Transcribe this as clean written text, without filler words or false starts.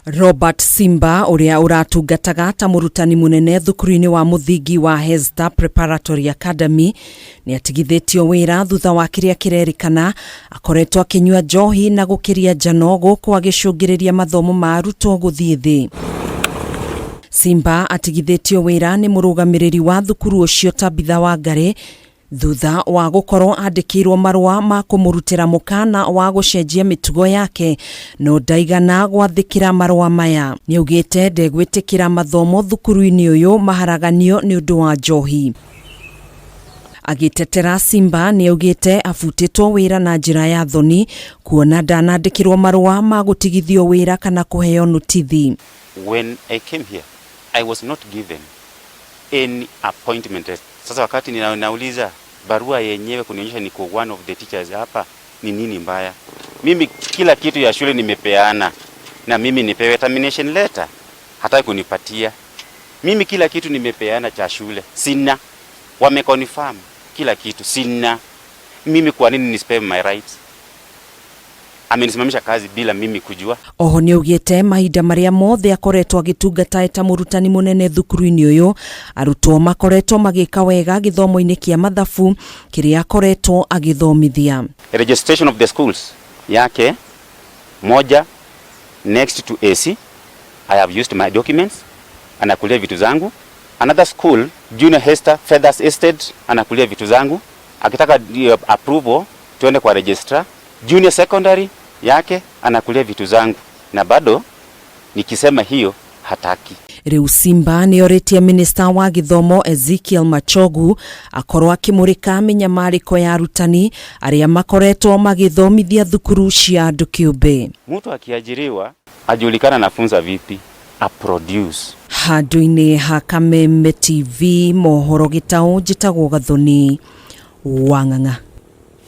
Robert Simba ũrĩa ũratungataga ta mũrutani mũnene thukuru-inĩ wa mũthingi wa Hester Preparatory Academy nĩ atigithĩtio wĩra thutha wa kĩrĩa kĩrerĩkana akoretwo akĩnyua njohi na gũkĩria njano gũkũ agĩcũngĩrĩria mathomo ma arutwo gũthiĩ thĩ. Simba atigithĩtio wĩra nĩ mũrũgamĩrĩri wa thukuru ũcio Tabitha Wangari thutha wa gũkorwo andĩkĩirwo marũa ma kũmũrutĩra mũkana wa gũcenjia mĩtugo yake no ndaigana gwathĩkĩra marũa maya. Nĩaugĩte ndegwĩtĩkĩra mathomo thukuru-inĩ ũyũ maharaganio nĩ ũndũ wa njohi. Agĩtetera Simba nĩaugĩte abutĩtwo wĩra na njĩra ya thoni kuona ndanandĩkĩrwo marũa ma gũtigithio wĩra kana kũheo notithi. When I came here, I was not given any appointment. Sasa wakati ninauliza barua yenyewe kunionyesha niko one of the teachers hapa, ni nini mbaya? Mimi kila kitu ya shule nimepeana, na mimi nipewe termination letter, hataki kunipatia. Mimi kila kitu nimepeana cha shule, sina. Wameconfirm kila kitu, sina. Mimi kwa nini nisipewe my rights? Amenisimamisha kazi bila mimi kujua. Oho nĩaugĩte mahinda marĩa mothe akoretwo agĩtungata ta mũrutani mũnene thukuru-inĩ ũyũ arutwo makoretwo magĩka wega gĩthomo-inĩ kĩa mathabu kĩrĩa akoretwo agĩthomithia. Registration of the schools yake moja next to AC, I have used my documents, anakulia vitu zangu. Another school, Junior Hester Feathers Estate, anakulia vitu zangu. Akitaka approval tuende kwa registrar. Junior secondary yake anakulia vitu zangu, na bado nikisema hiyo hataki. Rĩu Simba nĩorĩtie minista wa gĩthomo Ezekiel Machogu akorwo akĩmũrĩka mĩnyamarĩko ya arutani arĩa makoretwo magĩthomithia thukuru cia andũ kĩũmbe. Mtu akiajiriwa ajulikana anafunza vipi, aproduce. Handũ-inĩ ha Kameme TV mohoro gĩtaũ njĩtagwo Gathoni Wang'ang'a.